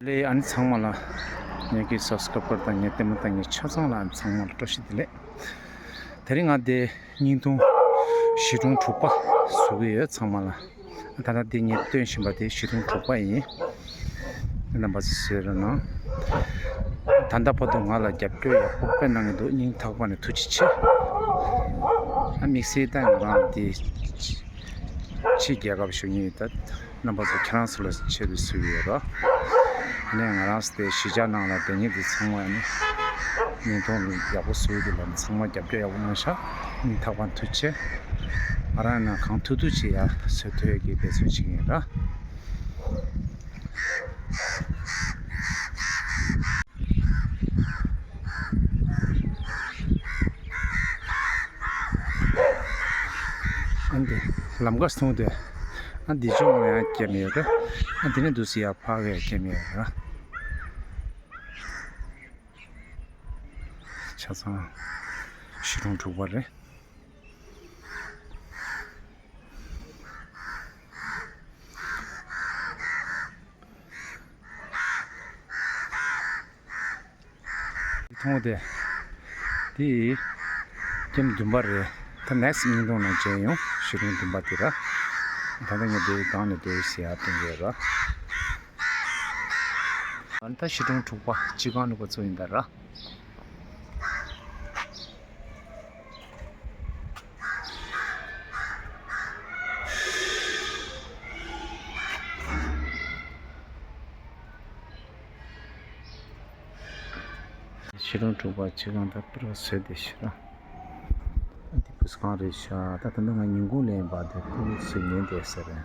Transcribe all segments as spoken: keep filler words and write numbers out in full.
ལས་ཨ་ནི་ཚང་མ་ལ་ངེད་ཀྱི་སབ་སི་ཀ་རའི་བར་དང་ངའི་ལྟད་མོ་ལྟ་མཁན་ཆ་ཚང་ལ་ཨ་ནི་ཚང་མ་ལ་བཀྲ་ཤིས་བདེ་ལེགས། དེ་རིང་ང་འདི་བརྙན་ཐུང་བཞི་སྒྲུང་དྲུག་པ་བཟོ་གི་ཡོད་ཚང་མ་ལ། ད་ལྟ་འདི་ངས་སྟོན་བཞིན་པ་དེ་བཞི་སྒྲུང་དྲུག་པ་ཡིན། རྣམ་པ་ཚོས་གཟིགས་རོགས་གནང་། ད་ལྟ་བར་དུ་ང་ལ་རྒྱབ་སྐྱོར་ཡག་པོ་དཔེ་གནང་གི་འདུག་སྙིང་ཐག་པ་ནས་ཐུགས་རྗེ་ཆེ། ཨ་དམིགས་བསལ་ད་ང་རང་འདི་ཕྱི་རྒྱལ་ཁབ་བཞུགས་མཁན་ཡོད་ད། རྣམ་པ་ཚོ་ཁྱེད་རང་ཚོ་ལ་ཆེད་དུ་གཟིགས་ཡོད་ར། ནས་ང་རང་ཚོ་དེ་གཞིས་ཆགས་ནང་ལ་དེ་ཉིད་དེ་ཚང་མ་ནི་བརྙན་ཐུང་ཡག་པོ་བཟོས་དེ་ལ་ཚང་མ་རྒྱབ་སྐྱོར་ཡག་པོ་གནང་ཤག་སྙིང་ཐག་པ་ཐུགས་རྗེ་ཆེ། ང་རང་ནང་གང་ཐུབ་ཐུབ་ཅིག་ཡ་བཟོ་ཐུབ་ཡ་གི་འབད་བརྩོན་བྱེད་ཀྱི་ཡིན་ར། ཨ་འདི་ལམ་ཁ་སོང་དུས་ཨ་འདི་ཅུང་ཡང་སྐྱེ་མེད་ར། ཨ་འདི་ནས་འདུག་སེ་ཡར་ཕར་གི་སྐྱེ་མེད་ར། ཆ་ཚང་བཞི་སྒྲུང་དྲུག་པ་རེད། མཐོང་དེ། དེ། ཀེམ་བདུན་པ་རེད། ད་ནེག་སི་ཊི་བརྙན་ཐུང་ནང་མཇལ་ཡོང་བཞི་སྒྲུང་བདུན་པ་དེ་ར། ད་ལྟ་ངས་དེའི་སྒང་ནས་དེ་ཟེར་ཡ་སྟོན་གྱི་ཡོད་ར། ད་ལྟ་བཞི་སྒྲུང་དྲུག་པ་སྤྱི་ཁང་ནས་འགོ་ཚུགས་ཡིན་ད་ར། བཞི་སྒྲུང་དྲུག་པ་སྤྱི་ཁང་ད་པུར་བཟོས་བསྡད་ཤག་ཨ་འདི་བུ་སྒང་རེད་ཤག་ད་ད་ལྟ་ང་ཉིན་གུང་ལ་ཡིན་པ་དེ་པུར་བཟོས་ཉན་བསྡད་ས་རེད།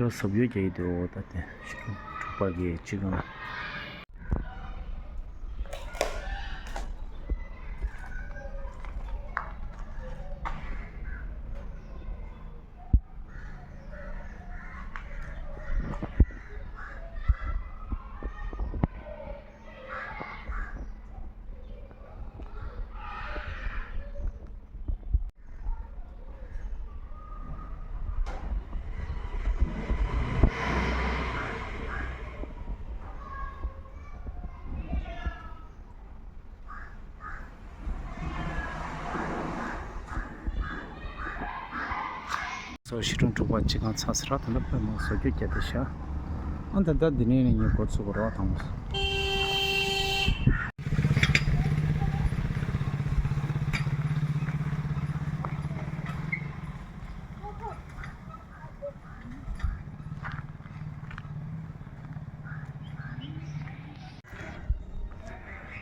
རོ་སོབ་ཡོད་རྒྱག་གི་འདུག་ད་དེ་བཞི་སྒྲུང་དྲུག་པ་གི་སྤྱི་ཁང་། སོ་བཞི་སྒྲུང་དྲུག་པ་སྤྱི་ཁང་ཚར་ཟེར་ར། ད་ལྟ་དཔེ་མང་བཟོ་བཅོས་བརྒྱབ་བསྡད་ཤག་ཨ་ད་ལྟ་འདི་ནས་ནི་ངས་འགོ་ཚུགས་དགོས་རེད་པ། དང་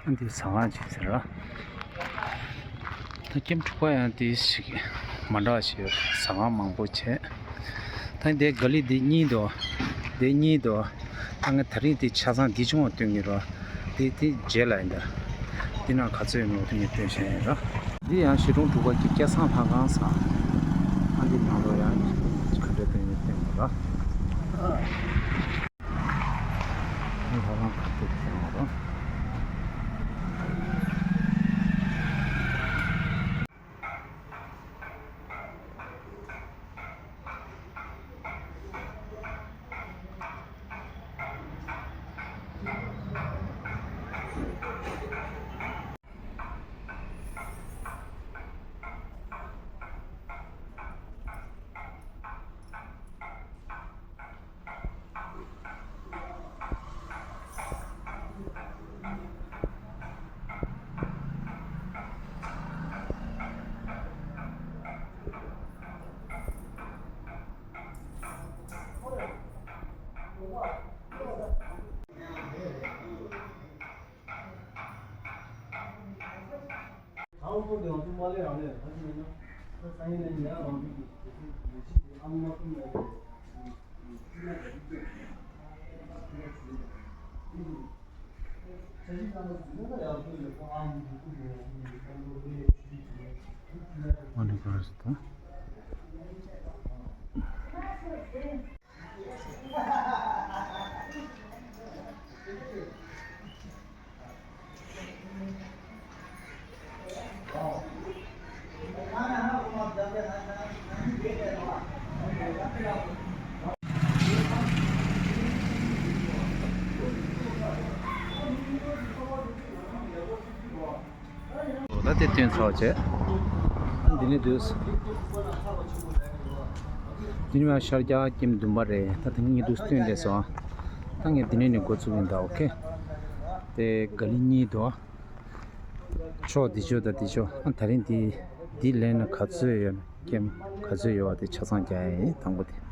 པོ། འདི་ཟ་ཁང་ཅིག་ཟེར་ར། ད་ཀེམ་དྲུག་པ་ཡང་དེ་ཞིག་མ་འདྲ་བ་ཞིག་ཡོད། ཟ་ཁང་མང་པོ་བྱས། ད་འདི་ག་ལི་འདི་གཉིས་འདུག་འདི་གཉིས་འདུག་ད་ང་དེ་རིང་འདི་ཆ་ཚང་འདི་ཆུང་བ་སྟོན་གྱི་རོ། འདི་འདི་རྗེས་ལ་ཡིན་ད། འདི་ནང་ག་ཚོད་ཡོད་མེད་དེ་ངས་སྟོན་བཞིན་ཡིན་ར། འདི་ཡང་བཞི་སྒྲུང་དྲུག་པ་གི་སྐལ་བཟང་ལྷ་ཁང་ཟེར། ཨ་འདི་ནང་ལོགས་ཡང་ག་འདྲ་སྟོན་གྱི་སྟོན་གྱི་ར། ལྷ་ཁང་ཁ་ཐུག་ཐོན་མ་རོ། དེ་སྟོན་ཚར་བ་བྱས། འདི་ནས་འདུག་འདི་ནས་ཤར་རྒྱག་ཀེམ་བདུན་པ་རེད། ད་དེ་ངས་འདུག་སྟོན་བསྡད་སོང་། ད་ངས་འདི་ནས་ནས་འགོ་བཙུགས་ཡིན་ད། ཨོ་ཁེ། དེ་ག་ལི་གཉིས་འདུག་ཕྱོགས་འདི་ཕྱོགས་དང་འདི་ཕྱོགས། ཨ་ད་རིང་འདི་འདི་ལེན་ན་ག་ཚོད་ཡོད། ཀེམ་ག་ཚོད་ཡོད་པ་དེ་ཆ་ཚང་རྒྱག་ཡ་ཡིན། དང་པོ་དེ།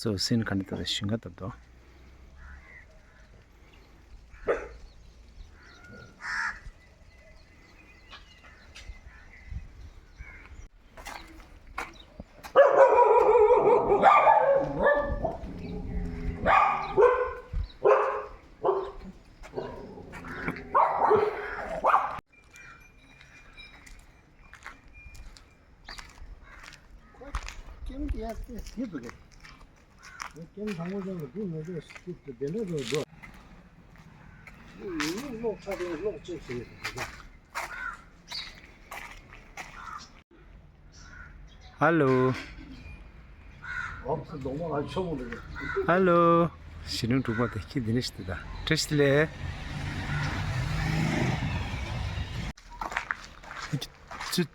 ཚོ་སེམས་ག་འདྲ་ལྟར་ཞིང་ཁ་བཏབ་དོ། ཧ་ལོ། ཧ་ལོ། གཞིས་གྲོང་དྲུག་པ་དེ་ཁྱི་འདི་འདྲ་ཞིག་འདུག་ད། བཀྲ་ཤིས་བདེ་ལེགས། ཚུ།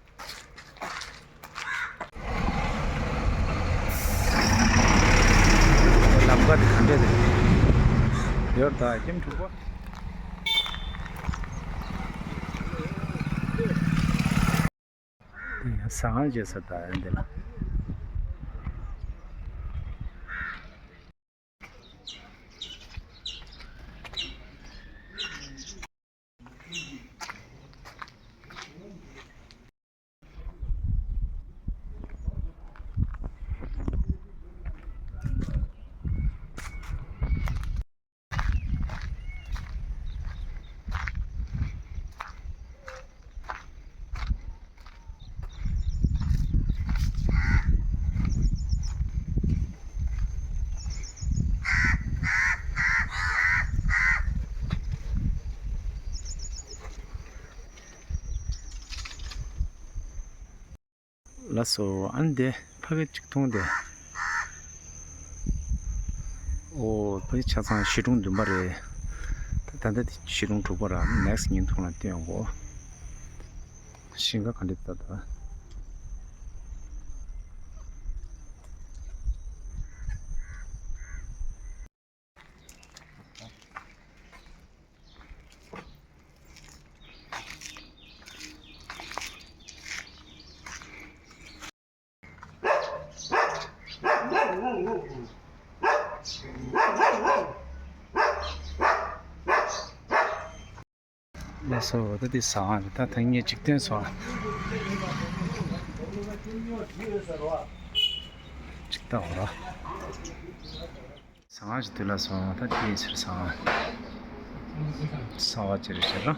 ལམ་ཁ་དེ་ག་འདྲ་རེད། ཡོད་ད་ཁྱིམ་དྲུག་པ། ཟ་ཁང་བརྗེ་ས་ད་ཡང་འདི་ལ། ལགས་སོ། ཨ་ནི་དེ་ཕ་གི་གཅིག་མཐོང་དེ། ཨོ་ཕ་གི་ཆ་ཚང་གཞིས་གྲོང་བདུན་པ་རེད། ད་ད་ལྟ་དེ་གཞིས་གྲོང་དྲུག་པ་ར་ནེག་སི་ཊི་བརྙན་ཐུང་ལ་སྟོན་དགོས། ཞིང་ཁ་ག་འདྲ་འདུག་ད། ལགས་སོ། ད་འདི་ཟ་ཁང་རེད། ད་ཐེངས་གཉིས་གཅིག་བསྟན་སོང་། གཅིག་ལྟ་འོ་ར། ཟ་ཁང་ཞིག་འདུག་ལགས་སོ། ད་འདི་ཟེར་ཟ་ཁང་། ཟ་བ་ཅི་རེད་ཟེར་ར།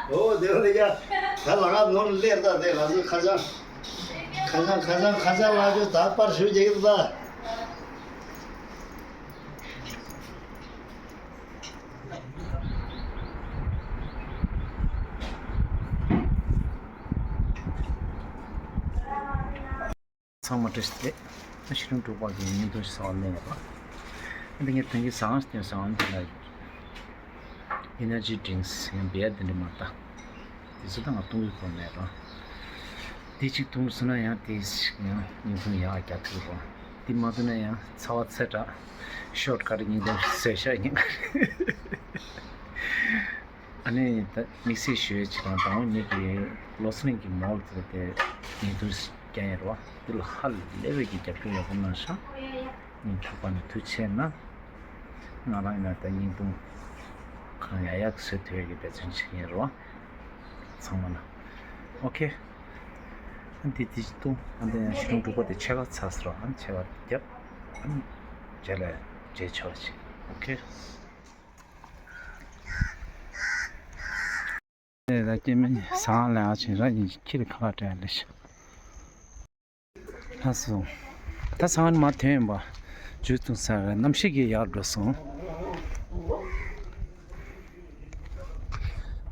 ཨོ་དེ་རེད་ཡ། ད་ལ་ཁ་ནོར་ལེར་ད་དེ་ལ་སུ་ཁ་ཆང་། ཁ་ཆང་ཁ་ཆང་ཁ་ཆང་ལ་ཅོ་ད་པར་ཞུ་རྒྱག་གི་འདུག་ད། ཚང་མ་བཀྲ་ཤིས་བདེ་ལེགས། གཞིས་གྲོང་དྲུག་པ་གི་བརྙན་ཐུང་ཞིག་གསར་པ་ལེན་ཡོད་པ། འདི་ངས་དོན་གྱི་ཟ་ཁང་ཞིག་བསྟན་སོང་། འདི་ལ་ཨེ་ནར་ཇི་ཌི་རིང་སི་ཡང་བེ་ཡ་དེ་འདྲ་མ་ད། དེ་ཚོ་ད་ང་བཏུང་གི་གོ་མེད་རོ། དེ་གཅིག་བཏུང་སོང་ན་ཡང་དེ་ཞིག་ཡང་བརྙན་ཐུང་ཡག་རྒྱག་ཐུབ་རོ། དེ་མ་བཏུང་ན་ཡང་ཚ་བ་ཚ་དྲགས་ཤོར་ཊི་ཀཊ་བརྙན་ཐུང་བཟོས་ཤག་ཡིན། ཨ་ནི་ད་དམིགས་བསལ་ཞུ་ཡས་ཅིག་དང་དང་པོ་ངེད་ཀྱི་ལོ་སི་ལིང་གི་མོལ་དེ་དེ་ཉིན་དུ་རྒྱག་ཡས་རོ། དེ་ལ་ཧ་ལས་པའི་གི་རྒྱབ་སྐྱོར་ཡག་པོ་གནང་ཤག་ཉིན་ཐོག་པ་ནས་ཐུགས་ཆེ་གནང་། ང་རང་ཡིན་ན་ད་བརྙན་ཐུང་གང་ཡག་ཡག་བཟོ་ཐུབ་ཡས་ཀྱི་འབད་བརྩོན་བྱེད་ཀྱི་ཡིན་རོ། ཚང་མ་ལ་ཨོ་ཁེ། ཨ་འདི་དེ་བཏུང་། ཨ་འདི་ཡང་གཞིས་གྲོང་དྲུག་པ་དེ་ཕྱེད་ཀ་ཚར་སོང་རོ། ཨ་ཕྱེད་ཀ་རྒྱབ། ཨ་རྗེས་ལ་མཇལ་ཆོག་ཅིག་ཨོ་ཁེ། ད་སྐྱེ་དམན་ཟ་ཁང་ལ་ཡང་ཕྱིན་ར་ཡིན། ཁྱི་རེ་ཁ་ལག་སྤྲད་ལེ་ཤ། ལགས་སོ། ད་ཟ་ཁང་མར་ཐོན་ཡིན་པ། ཇུས་བཏུང་ས་རེད། གནམ་གཤིས་ཀྱི་ཡག་འགྲོ་སོང་།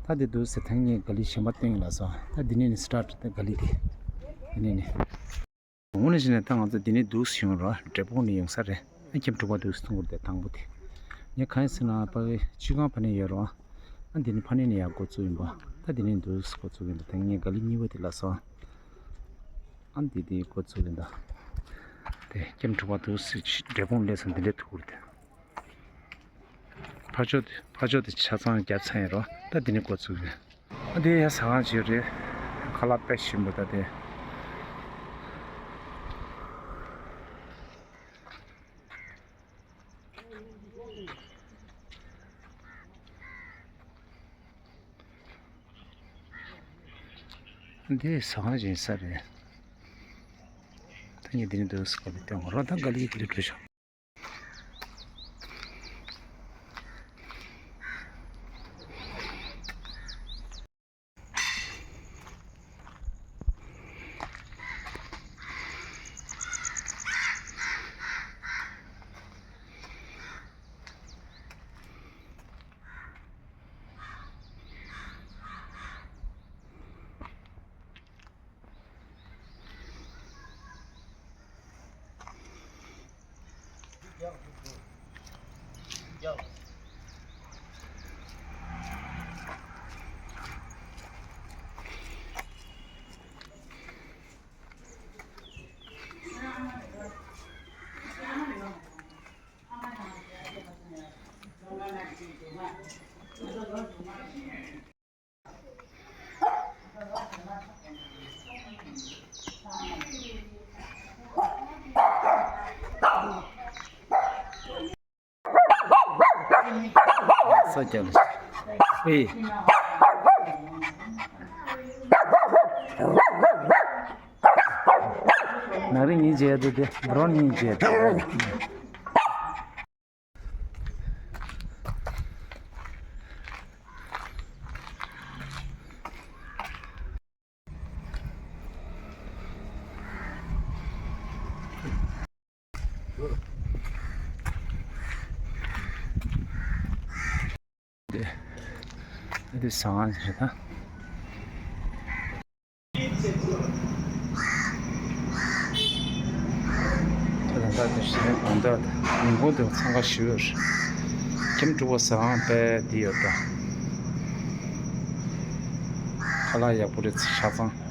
ད་དེ་འདུག་ཟེར། ཐེངས་གཉིས་ག་ལི་གཞན་པ་སྟོན་ཡིན་ལགས་སོ། ད་འདི་ནས་ནི་སི་ཊར་ཊི་ད་ག་ལི་དེ། འདི་ནས་ནི། དངོས་གནས་བྱས་ན་ད་ང་ཚོ་འདི་ནས་འདུག་སེ་ཡོང་རོགས། འབྲས་སྤུངས་ནས་ཡོང་ས་རེད། ཨ་ཁྱིམ་དྲུག་པ་འདུག་སེ་ཐུང་གུར་དེ་དང་པོ་དེ། ངས་གང་ཡིན་ཟེར་ན་ཕ་གི་སྤྱི་ཁང་ཕ་ནས་ཡོད་རོགས། ཨ་འདི་ནས་ཕ་ནས་ནས་ཡར་འགོ་བཙུགས་ཡིན་པ། ད་འདི་ནས་འདུག་སེ་འགོ་བཙུགས་ཡིན་པ། ད་ངས་ག་ལི་གཉིས་པ་དེ་ལ་སོང་། ཨ་འདི་དེ་འགོ་བཙུགས་ཡིན་ད། དེ་ཁྱིམ་དྲུག་པ་འདུག་སེ་འབྲས་སྤུངས་སླེབས་སོང་། འདི་འདྲའི་ཐུང་གུར་དེ། ཕར་ཕྱོགས་དེ་ཕར་ཕྱོགས་དེ་ཆ་ཚང་རྒྱབ་ཚར་ཡིན་རོ། ད་འདི་ནས་འགོ་ཚུགས་ཡིན། ཨ་འདི་ཡ་ཟ་ཁང་ཅིག་རེད། ཁ་ལག་དཔེ་ཞིམ་པོ་ད་དེ། འདི་ཟ་ཁང་ཅིག་ཡིན་ས་རེད། ད་ངས་འདི་ནས་འདུག་སེ་ག་ལེ་སྟོན་གོ་རོགས། ད་ག་ལེ་ག་ལེ་འགྲོ་ཤོག་ས་རྒྱབ་ལ། ཨེ། ནག་རིགས་གཉིས་བྱས་འདུག་སྟེ་འབྲོང་གཉིས་བྱས་འདུག་འདི་ཟ་ཁང་ཞིག་རེད་ད། ད་ལྟ་དེ་གཞི་ནས་གང་ལྟར་ཉིན་གུང་དེ་འཚང་ཁ་ཞེ་པོ་ཡོད་རེད། ཁྱིམ་དྲུག་པ་ཟ་ཁང་དཔེ་འདི་ཡོད་ད། ཁ་ལག་ཡག་པོ་རེད་ཆ་ཚང་།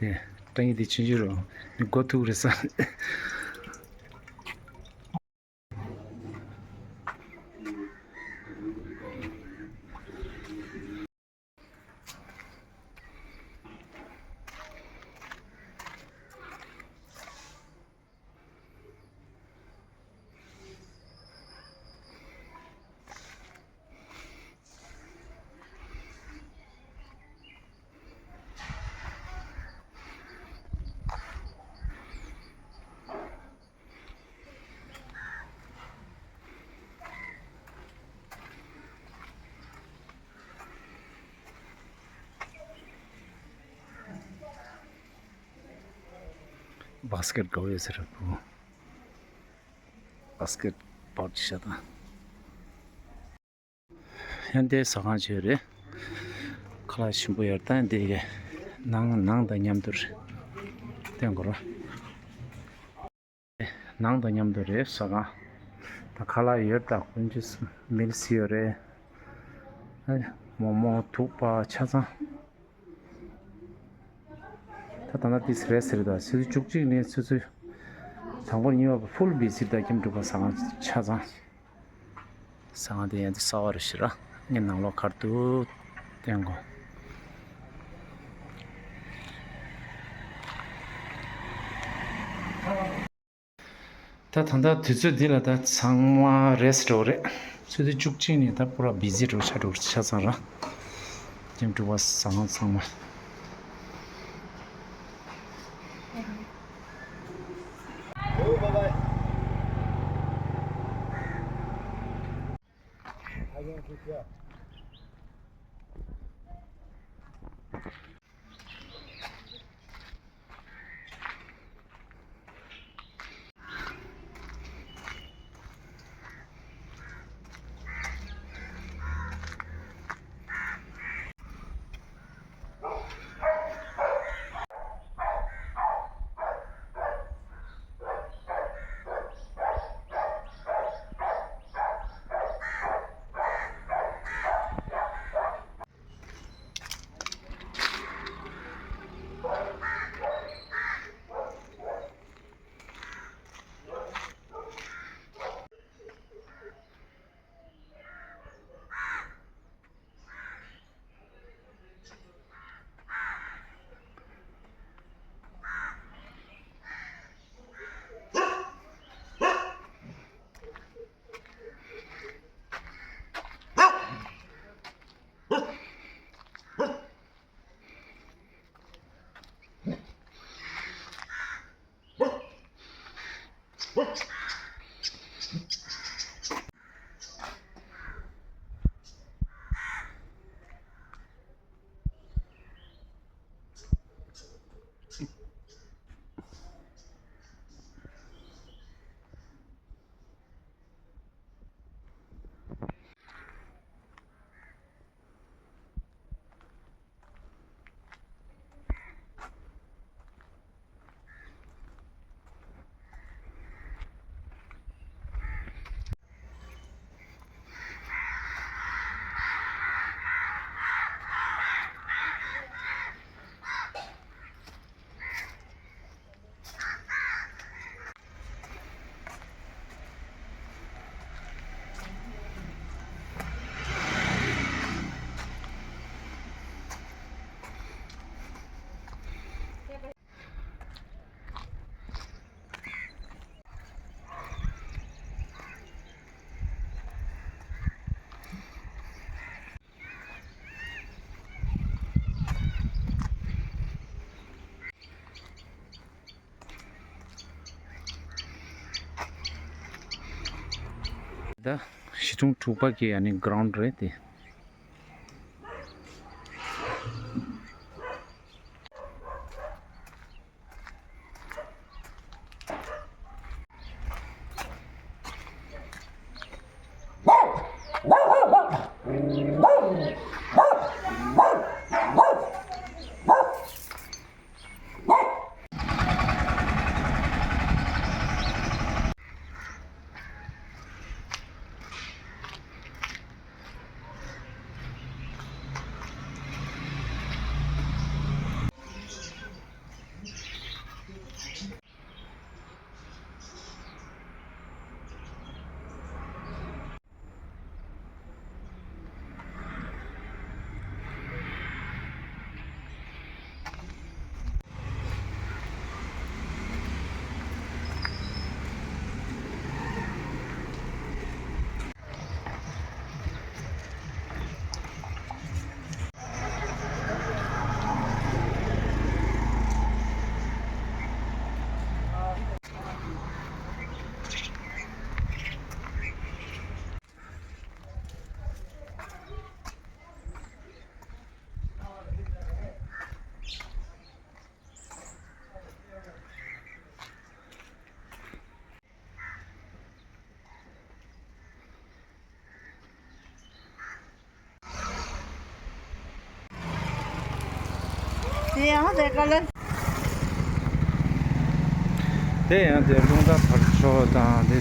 དེ་སྐྲ་ཡིག་དེ་ཆུང་ཆུང་རུ་མི་མགོ་ཐུག་རེད་ས། བཱ་སི་ཀེཊ་དགའ་བོ་ཡོད་ས་རེད་བུ། བཱ་སི་ཀེཊ་བོལ་ཤ་དང་། ཡང་འདི་ཟ་ཁང་ཅིག་རེད། ཁ་ལག་ཞིམ་པོ་ཡོད་ད། འདི་གི་ནང་ནང་དང་མཉམ་དུ་རེད། སྟོན་དགོས་རོ། ནང་དང་མཉམ་དུ་རེད་ཟ་ཁང་། ད་ཁ་ལག་ཡོད་ད། ཀུན་གྱི་མིལ་སི་ཡོད་རེད། མོག་མོག་དུག་པ་ཆ་ཚང་། ད་ད་ལྟ་དེ་རེད་ཟེར་ད། ཆུ་ཚོད་བཅུ་གཅིག་ནས་ཆུ་ཚོད་དང་པོ་གཉིས་པ་ཕུལ་བི་ཟི་ད་ཁྱིམ་དྲུག་པ་ཟ་ཁང་ཆ་ཚང་། ཟ་ཁང་དེ་ཡང་དེ་གསར་པ་རེད་ཤི་ར། ངས་ནང་ལོགས་ག་རེ་འདུག་སྟོན་གོ། ད་ད་ལྟ་དུས་ཚོད་འདི་ལ་ད་ཚང་མ་རེ་སི་འགྲོ་རེད། ཆུ་ཚོད་བཅུ་གཅིག་ནས་ད་པུ་ར་བི་ཟི་འགྲོ་ཆ་འགྲོ་ཆ་ཚང་ར། ཁྱིམ་དྲུག་པ་ཟ་ཁང་ཚང་མ། ད་གཞིས་གྲོང་དྲུག་པ་གི་ཨ་ནི་གྷ་རའུན་ཌི་རེད་དེ། དེ་ཡང་དེ་ག་ལ། དེ་ཡང་དེ་རླུང་རྟ་དར་ལྕོག་དང་དེ་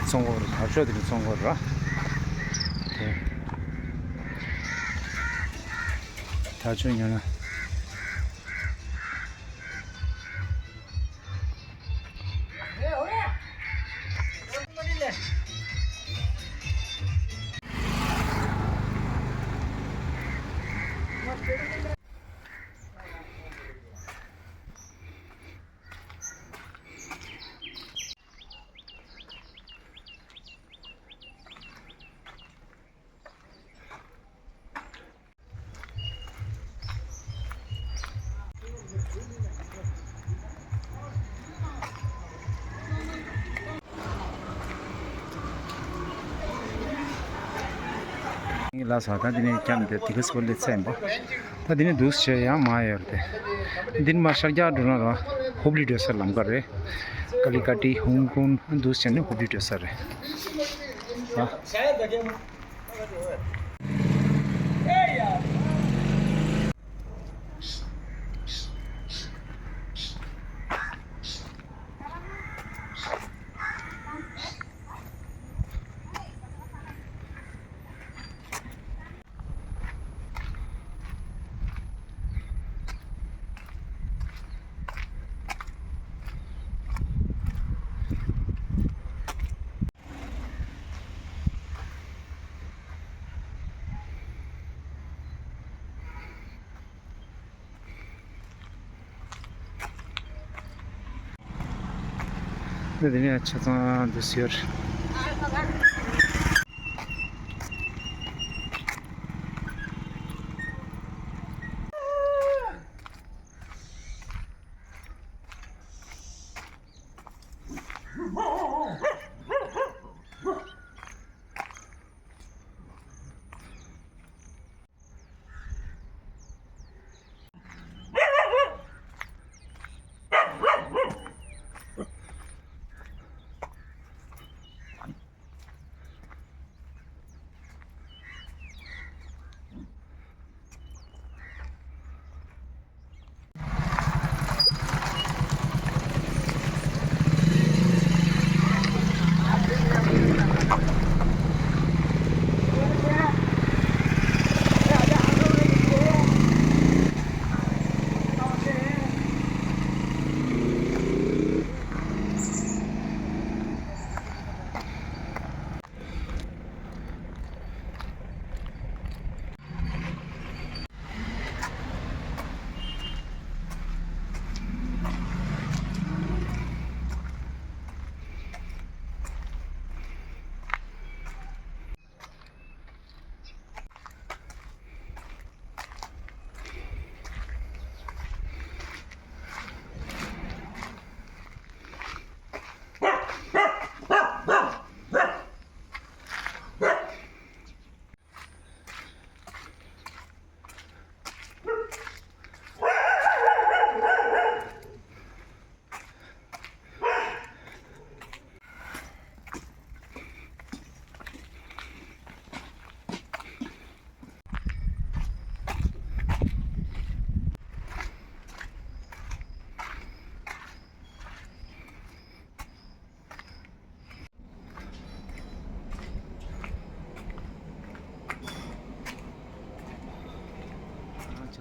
ཚོང་སྐོར་དར་ལྕོག་དེ་ཚོང་སྐོར་ར། དེ་དར་ལྕོག་ཉོ་ན། ལགས་སོ། ད་འདི་ནས་ཀྱང་དེ་ཏི་ཁ་སི་པོ་ལེ་ཚན་པོ། ད་འདི་ནས་འདུག་བྱས་ཡང་མ་ཡོད་དེ། འདི་ནས་མར་ཤར་རྒྱག་འགྲོ་ན་ར་ཧུབ་ལི་འགྲོ་ས་ལམ་ཁ་རེད། ཀ་ལི་ཀ་ཏི་ཧོང་ཀོང་འདུག་བྱས་ནས་ཧུབ་ལི་འགྲོ་ས་རེད། ཨ། འདི་ནས་ཆ་ཚང་འདི་ཟེར།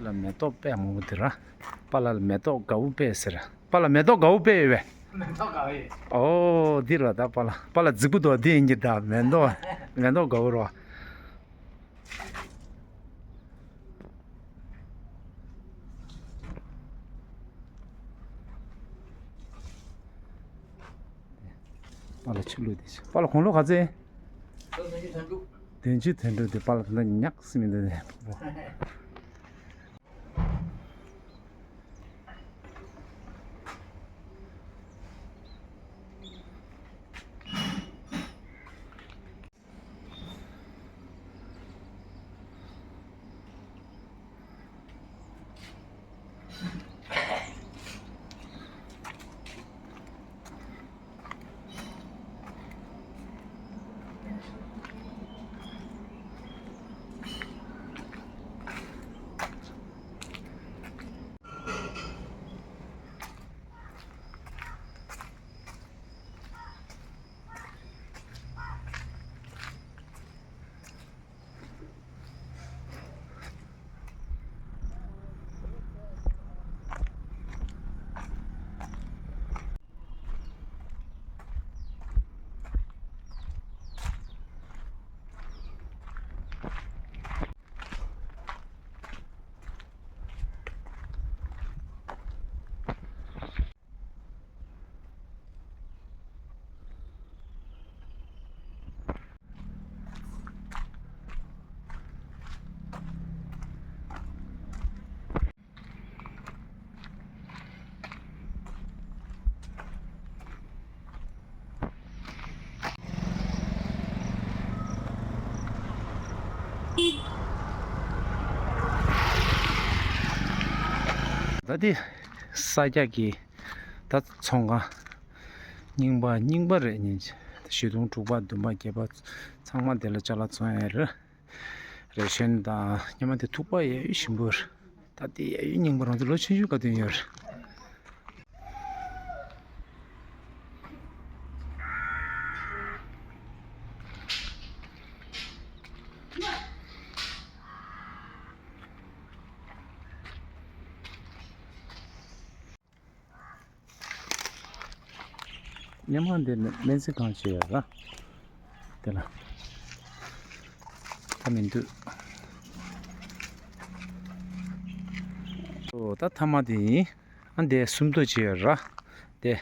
ལ་མེ་ཏོག་དཔེ་མང་པོ་དེ་ར། པཱ་ལགས་ལ་མེ་ཏོག་དགའ་བོ་དཔེ་ཟེར། པཱ་ལགས་མེ་ཏོག་དགའ་བོ་དཔེ་ཡོད་པས། མེ་ཏོག་དགའ་བོ་ཡོད། ཨོ་འདི་ར་ད་པཱ་ལགས་པཱ་ལགས་རྫིག་པོ་འདུག་འདི་ཡིན་གྱི་ད་མེ་ཏོག་མེ་ཏོག་དགའ་བོ་ར། པཱ་ལགས་ཕྱི་ལོགས་དེ་ཤི། པཱ་ལགས་དགུང་ལོ་ག་ཚོད། ལོ་བདུན་ཅུ་དོན་དྲུག་བདུན་ཅུ་དོན་དྲུག་དེ་པཱ་ལགས་དེ་འདྲ་ཉག་སི་མི་འདུག་ནས། ད་དེ་ས་སྐྱ་གི་ད་ཚོང་ཁང་རྙིང་པ་རྙིང་པ་རེད། ཉིན་བཞི་སྟོང་དྲུག་པ་བདུན་པ་བརྒྱད་པ་ཚང་མ་དེ་ལ་ཅ་ལག་བཙོང་ཡ་རེད། རེ་ཤན་དང་སྙེ་མ་དེ་ཐུག་པ་ཡ་ཡོད་ཞིམ་པོ་རེད། ད་དེ་ཡ་ཡོད་རྙིང་པ་རང་ཚོ་ལོ་ཆུང་ཆུང་ག་དུས་ཡོད་རེད། སྙེ་མ་འདི་ནི་སྨན་རྩིས་ཁང་ཞིག་ཡོད་ར། དེ་ལ་ད་མི་འདུག་ཨོ་ད་ཐ་མ་དེ་ཡིན། ཨ་འདི་སུམ་མདོ་ཅིག་ཡོད་ར། དེ་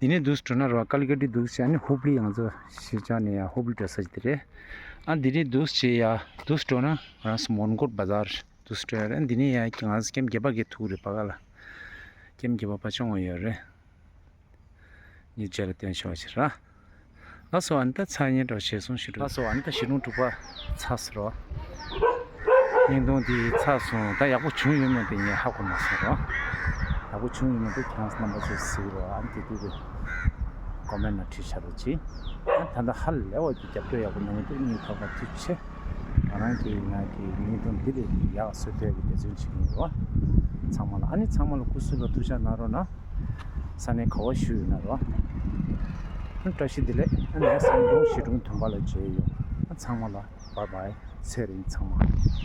འདི་ནས་འདུག་སེ་འགྲོ་ན་ར་ཀལ་ཀ་ཏི་འདུག་སེ་ཨ་ནི་ཧུབ་ལི་ཡང་ཚོ་ཤི་ཅང་ནས་ཡ་ཧུབ་ལི་འགྲོ་ས་ཅིག་དེ་རེད། ཨ་འདི་ནས་འདུག་སེ་ཡ་འདུག་སེ་འགྲོ་ན་རང་སུ་མོན་གྷོ་བ་ཛར། དུ་སྤྲོད་རེད། འདི་ནས་ཡང་ང་ཚོ་ཀེམ་བརྒྱད་པ་གི་ཐུག་རེད་པ་ག་ལ། ཀེམ་བརྒྱད་པ་པ་ཆུང་བ་ཡོད་རེད། ཉིད་རྗེས་ལ་བསྟན་ཆོག་ཕྱིར་ར། ལགས་སོ་ཨ་ནི་ད་ཚར་ཉིན་འགྲོ་ཞེས་གསུངས་ཞུ་འགྲོ། ལགས་སོ་ཨ་ནི་ད་བཞི་སྟོང་དྲུག་པ་ཚར་སོང་རོ། བརྙན་ཐུང་འདི་ཚར་སོང་། ད་ཡག་པོ་བྱུང་ཡོད་མེད་དེ་ངས་ཧ་གོ་མ་སོང་རོ། ཡག་པོ་བྱུང་ཡོད་མེད་དེ་ཁྱེད་རང་རྣམ་པ་ཚོས་གཟིགས་རོ། ཨ་ནི་དེ་དུས་དེ་ཀོ་མེན་ནང་བྲིས་བཞག་རོགས་གྱིས། ད་ལྟ་ཧ་ལས་པ་གི་རྒྱབ་སྐྱོར་ཡག་པོ་གནང་གི་འདུག་སྙིང་ཐག་པ་ཐུགས་རྗེ་ཆེ། ང་རང་གིས་ང་གི་བརྙན་ཐུང་འདི་ལས་ཡག་བཟོ་ཐུབ་ཡག་གི་འབད་བརྩོན་བྱེད་ཀྱི་ཡིན་རོ། ཚང་མ་ལ་ཨ་ནི་ཚང་མ་ལ་སྐུ་གཟུགས་ལ་ཐུགས་ཅག་གནང་རོགས་གནང་། ས་གནས་ག་བ་བཞུགས་ཡོད་ན་རོ། བཀྲ་ཤིས་བདེ་ལེགས། ཨ་ནི་སང་ཉིན་བཞི་སྟོང་བདུན་པ་ལ་མཇལ་ཡོང་། ཨ་ཚང་མ་ལ་བཱའི་བཱའི། ཚེ་རིང་ཚང་མ།